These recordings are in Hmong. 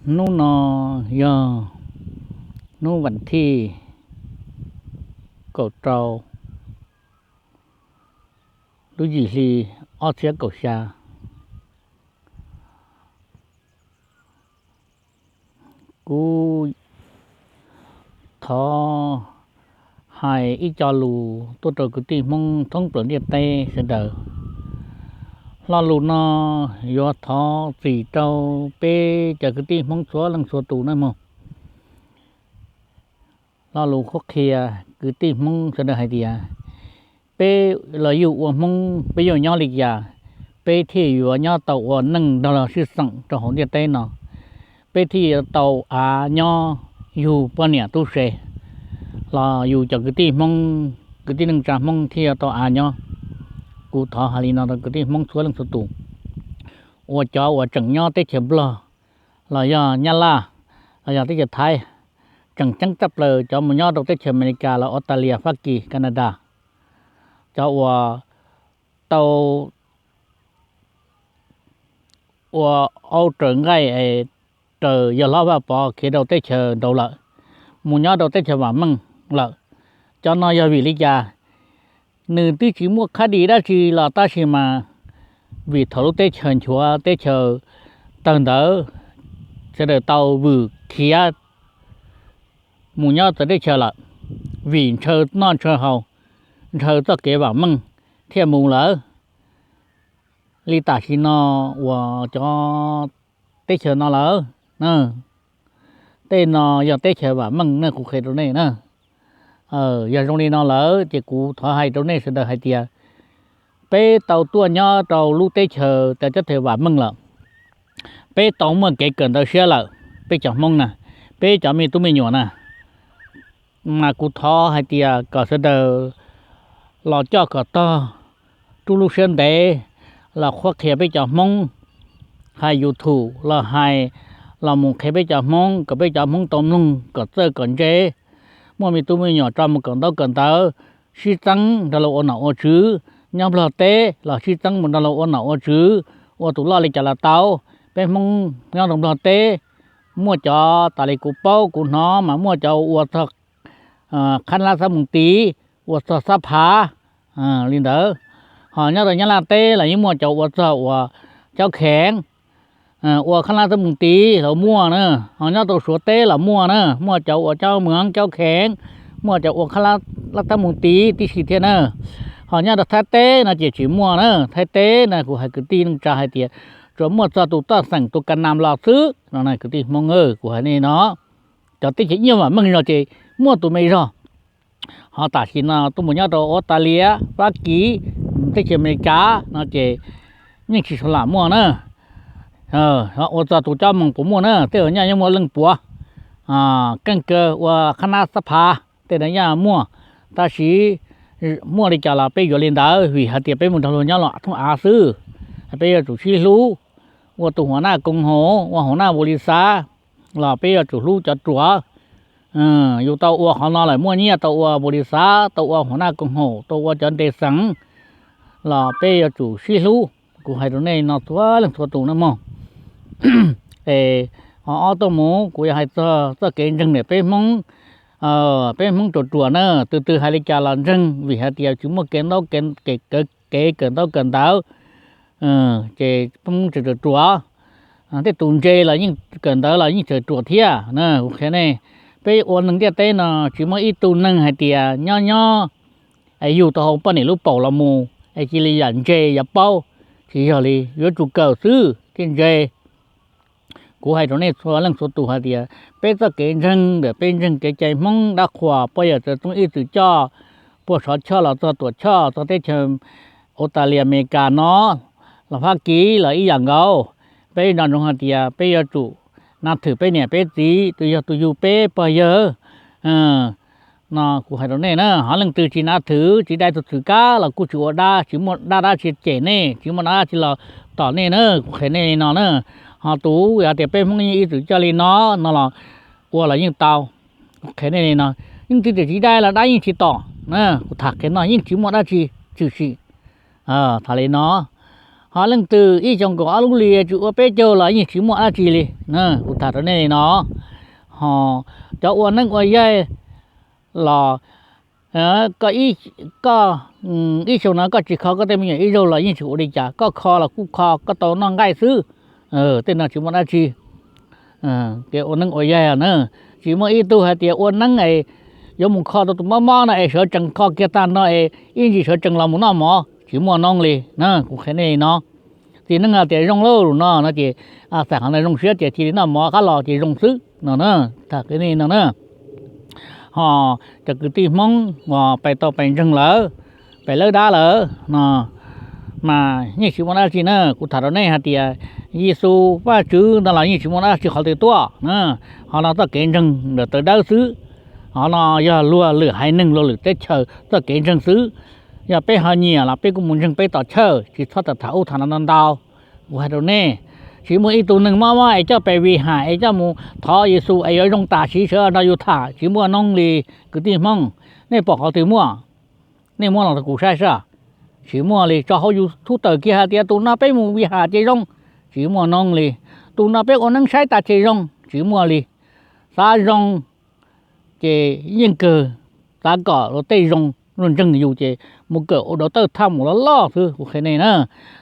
Hnub no yog hnub vas thij kaum rau lub yim hli ob txhiab kaum xya. Kuv thov hais ib co lus tuaj rau kwv tij Hmoob thoob plaws ntiaj teb sawv daws. Lo lus no yuav thov txim rau peb cov kwv tij Hmoob txhua leej txhua tus nawb mog. Lo lus qhuab qhia kwv tij Hmoob sawv daws hais tias peb los yug ua Hmoob, peb yuav nyob li cas peb thiaj yuav nyob tau ua neej nrog los sib xeem rau hauv ntiaj teb no. Peb thiaj yuav tau av nyob yug poj niam tub se, los yug cov kwv tij Hmoob, kwv tij neej tsa Hmoob thiaj yuav tau av nyob. Kuv thov hais li no rau kwv tij Hmoob txhua leej txhua tus, uas cov uas tseem nyob teb chaws Nplog los yog Nyab Laj los yog teb chaws Thaib, tseem ceeb tshaj plaws cov mus nyob rau teb chaws Amelikas los Australia, Fab Kis, Canada, cov uas tau ua aub raws nqaij es raws yawg hlob Vaj Pov khiav rau teb chaws nraud lawm, mus nyob rau teb chaws vam meej lawm. Cov no yog vim li cas? Nws twb tsis muaj khab dis dab tsi los tab sis mas vim thaum lub teb chaws nchuav teb chaws tawg ntawd, sawv daws tau vwm khiav mus nyob txawv teb chaws lawm, vim ntshaw noj ntshaw haus, ntshaw txoj kev vam meej thiaj mus lawm. Li tam sim no uas cov teb chaws no lawm, tej no yog teb chaws vam meej na, kuv qhia rau nej na. Yog zoo li no lawm ces kuv thov hais rau nej sawv daws hais tias peb tau tuaj nyob rau lub teb chaws teb chaws vam meej lawm, peb tau muaj kev kawm ntawv siab lawm, peb cov Hmoob na, peb cov me tub me nyuam na. Mas kuv thov hais tias kom sawv daws los coj kom tog rub lub siab ntev, los qhuab qhia peb cov Hmoob, hais YouTube los hais, los mus qhia peb cov Hmoob kom peb cov Hmoob tau mloog kom txawj kom ntse, muaj me tub me nyuam tso mus kawm ntaub kawm ntawv, sib txeeb nrog luag ua nom ua tswv, nyob Nplog teb los sib txeeb mus nrog luag ua nom ua tswv, ua tus loj li cas los tau. Peb Hmoob nyob rau Nplog teb, muaj cov tas li kuv paub kuv hnov mas muaj cov ua txog qhab lab xab moos tid, ua txog xab phav li ntawd. Ho nyob rau Nyab Laj teb los yeej muaj cov ua txog uas caub kheev, ua qhab lab xab moos tid los muaj na. Ho nyob rau Suav teb los muaj na, muaj cov ua caub moos caub kheev, muaj cov ua qhab lab xab moos tid tib si thiab na. Ho nyob rau Thaib teb no ces tsis muaj na. Thaib teb no kuv hais kwv tij neej tsa hais tias tsuas muaj txog tus toj xeem tus ka nam los xwb no na kwv tij Hmoob, kuv hais nej no. Cov teb chaws ib nyuag vam meej zog ces muaj tus me zog. Ho tam sim no tuaj mus nyob rau Australia, Fab Kis, teb chaws Amelikas no ces yeej tsis sawv lam muaj na. Ua txog tus caub moos puas muaj na, tej zaum nyaj yeej muaj leej puav. Keej kawg ua qhab lab xab phav tej no nyaj muaj, tab sis muaj li cas los peb yuav li ntawd vim hais tias peb mus nrog luag nyob los thoob av xwb. Peb yuav tsum sib hlub, ua tus hua naj koom haum, ua hua naj npaum li xav los peb yuav tsum hlub cov ruam. Yus tau ua qhov no lawm muaj nyiaj tau ua npaum li xav, tau ua hua naj koom haum, tau ua cov nte xeev los peb yuav tsum sib hlub. Kuv hais rau nej no txhua leej txhua tus na mog. Es ho ob tuaj mus kuv yog hais txog txoj kev ntseeg ntawm peb Hmoob, peb Hmoob ruam ruam na, tus twg hais li cas los ntseeg vim hais tias tsis muaj kev ntaub kev kawm ntaub kawm ntawv, ces peb Hmoob tseem ruam ruam. Tej tus ntse los yeej kawm ntawv los yeej tseem ruam thiab na. Kuv qhia nej, peb ua neeg ntiaj teb no tsis muaj ib tug neeg hais tias nyob nyob es yug tau hauv poj niam lub paum los mus es cia li yam ntse yam paub. Tsis yog li, yuav tsum kawm xwb thiaj ntse. Kuv hais rau nej txhua leej txhua tus hais tias peb txoj kev ntseeg ntawm peb ntseeg kev cai Hmoob dab qhuas pog yawm txwv txoob ib txwm coj, puag Sov Choj los txog Tuam Choj txog teb chaws Australia, Amelikas no, los Fab Kis los ib yam nkaus. Peb nco ntsoov hais tias peb yuav tsum nav thwm peb niam peb txiv, tus yog tus yug peb pog yawg no. Kuv hais rau nej na, ho leej twg tsis nav thwm tsis dai tus txwm kab los kuj tsis ua dab, tsis muaj dab dab tsi cem nej, tsis muaj dab dab tsi los tom nej na. Kuv qhia nej li no na. Ho tus yog tias peb Hmoob yeej ib txwm coj li no no los ua los yeej tau. Kuv qhia nej li no, yeej tsis tias tsis dai los dab yeej tsis tom na. Kuv tham qhia no yeej tsis muaj dab tsi tshwm sim. Tham li no, Ho leej twg ib xyoos kaum ob lub hlis tsis ua peb caug los yeej tsis muaj dab tsi li. Kuv tham rau nej li no, ho cov ua neeb ua yaig los koj ib xyoos no koj tsis kho koj tej me nyuam ib zaug los yeej tsis ua li cas, koj kho los kuj kho koj tau noj nqaij xwb. Tej no tsis muaj dab tsi. Tias ua neeb ua yaig na, tsis muaj ib tug hais tias ua neeb es yuav mus kho tau tus mob mob no es sawv tsees kho kiag tag no es ib ntsis sawv tsees los mus noj mov, tsis muaj noob li na. Kuv qhia nej no, txiv neej hais tias zoo lauj no no ces xam qhov ntawd zoo siab ces cia li noj mov qab los ces zoo xwb no na. Tham qhia nej no na, ho cov kwv tij Hmoob uas pais tau pais ntseeg lawm, pais lawb dab lawm no mas yeej tsis muaj dab tsi na. Kuv tham rau nej hais tias Yexus Vajtswv no los yeej tsis muaj dab tsi qhov twg tuaj na. Ho no txoj kev ntseeg ntawm tawv dawb xwb. Ho no yog luag lwm haiv neeg luag lwm teb chaws txoj kev ntseeg xwb. Yog peb ho nyiam los peb kuj mus ntseeg peb tom chawj, tsis txhob tham tham ub tham no ntau ntau. Kuv hais rau nej, tsis muaj ib tug neeg mob mob es coj pes vim ham es coj mus thov Yexus es yuav zoo tam sim sawv nrog yus tham, tsis muaj noob li kwv tij Hmoob. Nej pom qhov twg muaj? Nej muab los rau kuv saib sab. Tsis muaj li. Tso hauv YouTube tawm kiag hais tias tus no peb mus vim ham ces zoo, tsis muaj noob li. Tus no peb ua neeb saib tas ces zoo, tsis muaj li. Xav zoo ces yeej kawg, xav kom luag tej zoo, luag ntseeg yus ces mus kawm ua dau tawj thaj mus loj loj xwb. Kuv qhia nej na,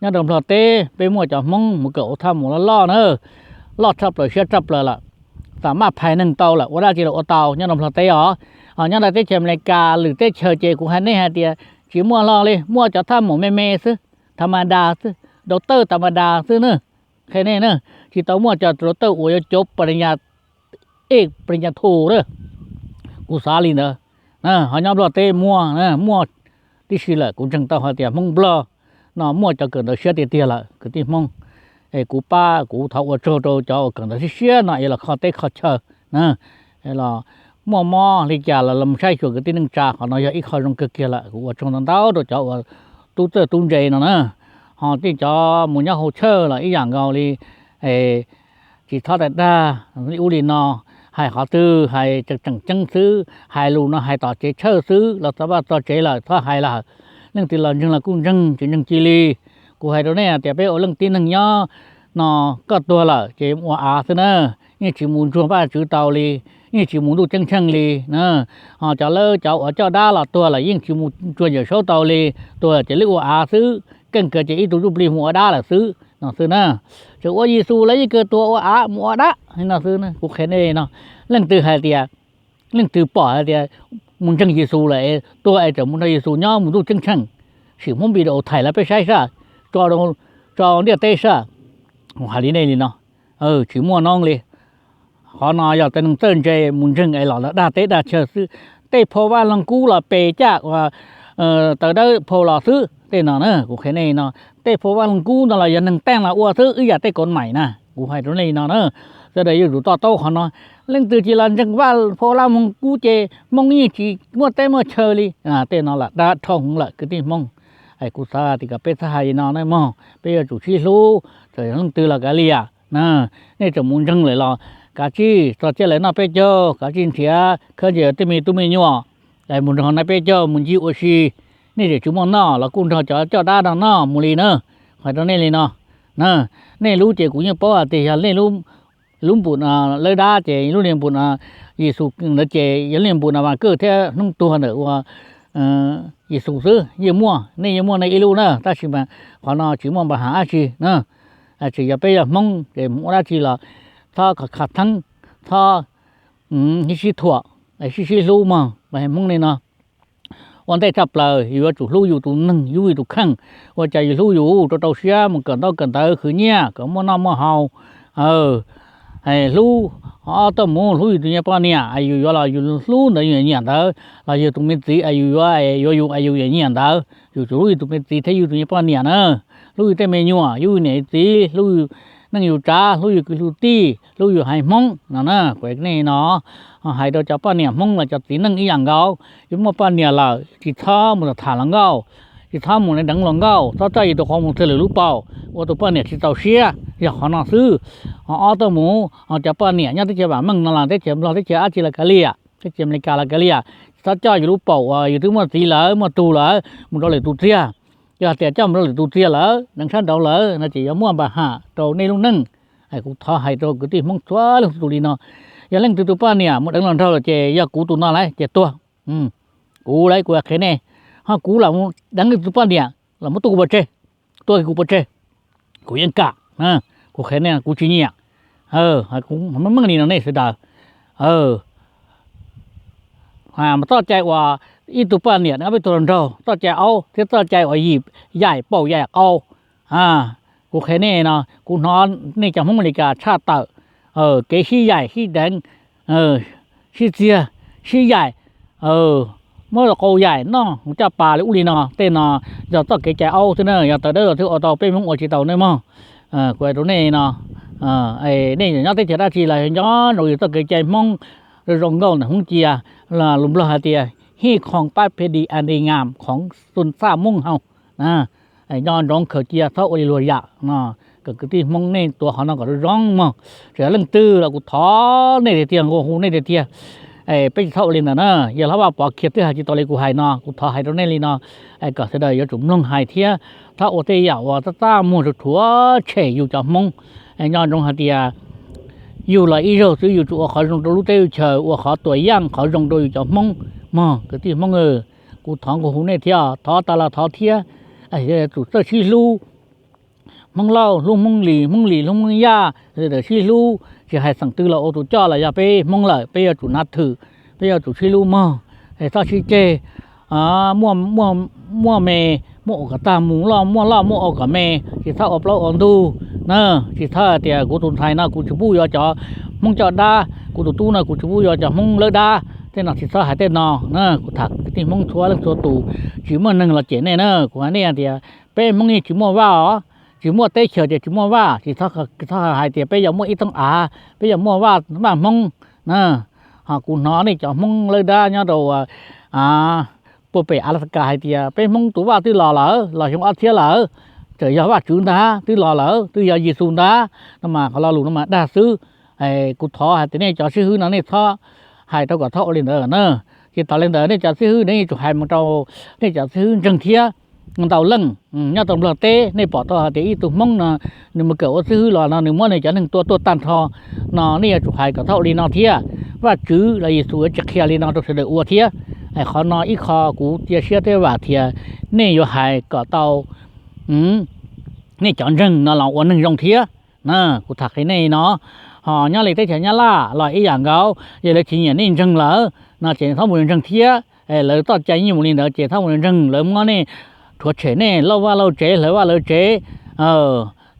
nyob rau Nplog teb peb muaj cov Hmoob mus kawm ua thaj mus loj loj na, loj tshaj plaws siab tshaj plaws lawm, xam maj phais neeg tau lawm, ua dab tsi los ua tau nyob rau Nplog teb os. Ho nyob rau teb chaws Amelikas lwm teb chaws ces kuv hais nej hais tias tsis muaj hlo li, muaj cov thaj mus me me xwb, tham ma das xwb, dau tawj tham ma das xwb na. Qhia nej na, tsis tau muaj cov dau tawj uas yuav cov palinya ej palinya thu na. Kuv xav li ntawd. Ho nyob Nplog teb muaj, muaj tib si lawm, kuv ntseeg tau hais tias Hmoob Nplog no muaj cov kawm ntawv siab tiag tiag lawm kwv tij Hmoob. Es kuv pab kuv thov ua tsaug rau cov uas kawm ntawv siab siab no es los kho teb kho chaw na, los muaj mob li cas los los saib xyuas kwv tij neej tsa, qhov no yog ib qho zoo kawg kiag lawm. Kuv ua tsaug ntau ntau rau cov uas tub txawj tub ntse no na. Ho tej cov mus nyob hauv chawj los ib yam nkaus li, tsis txhob dag dag li ub li no, hais qhov twg hais tseem tseem ceeb xwb, hais lus no hais tom tsev chawj xwb, los txog vaj txog tsev lawm txhob hais lawm. Leej twg los ntseeg los kuj ntseeg, tsis ntseeg cia li. Kuv hais rau nej tias peb ua leej tib neeg nyob no, koj tuag lawm ces ua av xwb na, yeej tsis mus ntsuag Vajtswv tau li, yeej tsis mus ntuj ceeb tsheej li na. Ho cov lawv cov uas coj dab los tuag lawm yeej tsis mus ntsuag Yawm Saub tau li, tuag lawm ces lwb ua av xwb, keej kawg ces ib tug ntsuj plig mus ua dab lawm xwb no xwb na. Tseem ua Yexus los yeej kawg tuag ua av mus ua dab li no xwb. Kuv qhia nej no, leej twg hais tias, leej twg pom hais tias mus ntseeg Yexus lawm tuag es tseem mus nrog Yexus nyob mus ntuj ceeb tsheej, sim Hmoob video thaim los peb saib sab, tso ntiaj teb sab. Kuv hais li nej li no, tsis muaj noob li. Qhov no yog tej neeg txawj ntse mus ntseeg es los dag teb dag chaw xwb. Tej phau Vaj Loog Kub los pes caj uas tawv dawb phau los xwb tej no na. Kuv qhia nej no, tej phau Vaj Loog Kub no los yog neeg teej los ua xwb, ib yam tej kauv maim na. Kuv hais rau nej li no na, sawv daws yuav tsum to taub qhov no. Leej twg tsis los ntseeg Vaj, phau Vaj Loog Kub ces Hmoob yeej tsis muaj teb muaj chaw li. Tej no lam dag dhau hwv lawm kwv tij Hmoob. Kuv xav tias kom peb txhob hais li no na mog, peb yuav tsum sib hlub, txawm yog leej twg los kav liam. Nej tseem mus ntseeg lawm los kav tsij txog txij lawv noj peb caug, kav tsij nrhiav khawb ntse tej me tub me nyuam, mus nrog noj peb caug mus ncig ua si. Nej tseem tsis muaj noj los kuj nrog cov coj dab no noj mus li na. Hais rau nej li no, nej lub ces kuv yeej paub hais tias yog nej lub npum no, lawv dab ces lub niag npum no, Yexus ntawd ces yog lub niag npum no mas kwj thiab hnub tuag ntawm ua Yexus xwb. Yeej muaj, nej yeej muaj nej ib lub na, tab sis mas qhov no tsis muaj npa hav dab tsi na. Tsis yog peb yog Hmoob ces mus ua dab tsi los txhob khav theeb, txhob sib sib thuam, sib sib hlub mog. Hmoob li no ua ntej tshaj plaws yus yuav tsum hlub yus tus neeg, yus yus tus kheej. Ua cas yus hlub yus rau rau siab mus kawm ntaub kawm ntawv khwv nyiaj kom muaj noj muaj haus. Hlub, ob tuaj mus hlub yus tus nyuag poj niam es yus yuav los yus hlub ntawd yus nyiam ntawd, los yus tus me txiv es yus yuav, yuav yus es yus nyiam ntawd, yus tsum hlub yus tus me txiv thiab yus tus nyuag poj niam na. Hlub yus tej me nyuam, hlub yus niam yus txiv, hlub yus neej yus tsav, hlub yus kwv hlub tij, hlub yus haiv Hmoob no na. Kuv nej no hais rau cov poj niam Hmoob los cov txiv neej ib yam nkaus, yus muaj poj niam lawm tsis txhob mus tham hluas nkauj, tsis txhob mus deev hluas nkauj, txhob coj yus tus qhov muag txog lwm lub paum ua tus poj niam tsis txaus siab. Yog qhov no xwb. Ho ob tuaj mus, ho cov poj niam nyob teb chaws vam meej no los teb chaws Nplog teb chaws dab tsi los kav liam, teb chaws Amelikas los kav liam, tsis txhob coj yus lub paum uas yus twb muaj txiv lawm muaj tug lawm mus rau lwm tus txiag. Yog hais tias coj mus rau lwm tus txiag lawm, deev sab nraud lawm no ces yuav muaj npa ham rau nej lub neej. Kuv thov hais rau kwv tij Hmoob txhua leej txhua tus li no, yog leej twg tus poj niam muaj deev los nraug lawm ces yog kuv tus no lawm ces tuag. Kuv lawm kuv qhia nej, ho kuv los deev leej twg tus poj niam los muab tua kuv pov tseg, tua kuv pov tseg, kuv yeej kam. Kuv qhia nej kuv tsis nyiam. Kuv meej meej li no nej sawv daws, txoj cai uas ib tug poj niam deev ob peb tug hluas nraug, txoj cai aub thiab txoj cai uas yim yaim paum yaim qau. Kuv qhia nej no, kuv hnov nej cov Hmoob Amelikas tshaj tawm kev sib yaim sib deev, sib txiag, sib yaim, muab qau yaim noj mus caj pas li ub li no, tej no yog txoj kev cai aub xwb na, yog tawv dawb los twb ua tau, peb Hmoob ua tsis tau nej mog. Kuv hais rau nej no, nej nyob teb chaws dab tsi los nco ntsoov yus txoj kev cai Hmoob. Zoo zoo nkauj ntawm Hmoob Cia, lus Nplog hais tias hij khom pab phe di a di ngam khoov xun txaj Hmoob haus. Nco ntsoov khaws cia txhob ua li luag yam no. Kom kwv tij Hmoob nej tuav qhov no kom zoo zoo mog. Txawm yog leej twg los kuv thov nej tiag tiag, nqua hu nej tiag tiag, peb tsis txhob ua li ntawd na. Yog Hlob Vaj Pov khiav twb hais tsis tau li kuv hais no, kuv thov hais rau nej li no, kom sawv daws yuav tsum mloog hais thiab txhob ua tej yam uas txaj txaj muag tshuav tshuav tshem yus cov Hmoob. Nco ntsoov hais tias yus los ib zaug xwb yus tsum ua qhov zoo rau lub teb lub chaws, ua qhov tuam yaj qhov zoo rau yus cov Hmoob mog kwv tij Hmoob. Kuv thov nqua hu nej thiab, thov tas los thov thiab, tsum txawj sib hlub. Hmoob Lauj hlub Hmoob Lis, Hmoob Lis hlub Hmoob Yaj, sib hlub, tsis hais xeem twg los ua tus coj los yog peb Hmoob lawm peb yuav tsum nav thwm, peb yuav tsum sib hlub mog. Txhob sib ceg, muaj me muaj ua kom tag mus, loj muaj loj muaj ua kom me, tsis txhob ua plaub ua ntug na. Tsis txhob hais tias kuv tus ntxhais no kuv tsis pub yuav cov Hmoob coj dab, kuv tus tub no kuv tsis pub yuav cov Hmoob lawb dab, tej no tsis txhob hais tej no na. Kuv tham kwv tij Hmoob txhua leej txhua tus, tsis muaj neeg los cem nej na, kuv hais nej tias peb Hmoob yeej tsis muaj vaj os, tsis muaj teb chaws ces tsis muaj vaj, tsis txhob hais tias peb yuav muaj ib thooj av, peb yuav muaj vaj Hmoob na. Ho kuv hnov nej cov Hmoob lawb dab nyob rau puag pem Alaska hais tias peb Hmoob tus vaj twb los lawm, los xyoo ob txhiab lawm, txawm yog Vajtswv ntag twb los lawm, twb yog Yexus ntag no mas qhov lo lus no mas dag xwb. Kuv thov hais tias nej cov xib hwb no nej txhob hais rau kom txhob ua li ntawd na. Ces tas li ntawd nej cov xib hwb nej yuav tsum hais mus rau nej cov xib hwb ntseeg thiab, ntau leej nyob rau Nplog teb nej pom tau hais tias ib tug Hmoob no nws mus kawm ua xib hwb los no nws muab nws cov neeg tua tuag tag nrho no, nej yuav tsum hais kom txhob ua li no thiab. Vajtswv los Yexus yuav tsis qhia li no rau sawv daws ua thiab. Qhov no ib qho kuv cia siab thiab vam tias nej yuav hais kom tau nej cov ntseeg no los ua neeg zoo thiab. Kuv tham qhia nej no, ho nyob li teb chaws Nyab Laj los ib yam nkaus, yog lawv tsis nyiam nej ntseeg lawm no ces txhob mus ntseeg thiab. Lawv txoj cai yeej mus li ntawd ces txhob mus ntseeg, lawv muab nej rhuav tshem nej lauj vaj lauj tsev hlawv vaj hlawv tsev.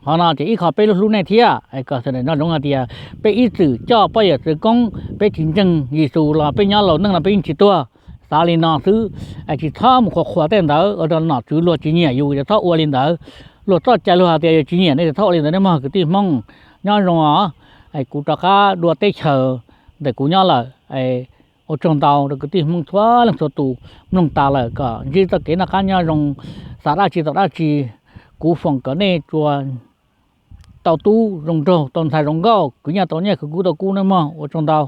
Qhov no ces ib qho peb hlub hlub nej thiab, kom sawv daws nco ntsoov hais tias peb ib txwm coj poj yawm txwv koob, peb tsis ntseeg Yexus los peb nyob laus neej no peb yeej tsis tuag. Xav li no xwb, tsis txhob mus qhuas qhuas tej ntawd ua rau nom tswv luag tsis nyiam yus, tsis txhob ua li ntawd. Luag txoj cai luag hais tias yus tsis nyiam nej tsis txhob ua li ntawd nej mog kwv tij Hmoob. Nyob zoo os, kuv rov qab dua teb chaws ntawm kuv nyob lawm. Ua tsaug ntau rau kwv tij Hmoob txhua leej txhua tus mloog tas lawm kom ntsib txoj kev noj qab nyob zoo, xav dab tsi tau dab tsi. Kuv foom kom nej tsuas tau tub zoo nraug, tau ntxhais zoo nkauj, khwv nyiaj tau nyiaj, khwv kub tau kub nawb mog. Ua tsaug ntau.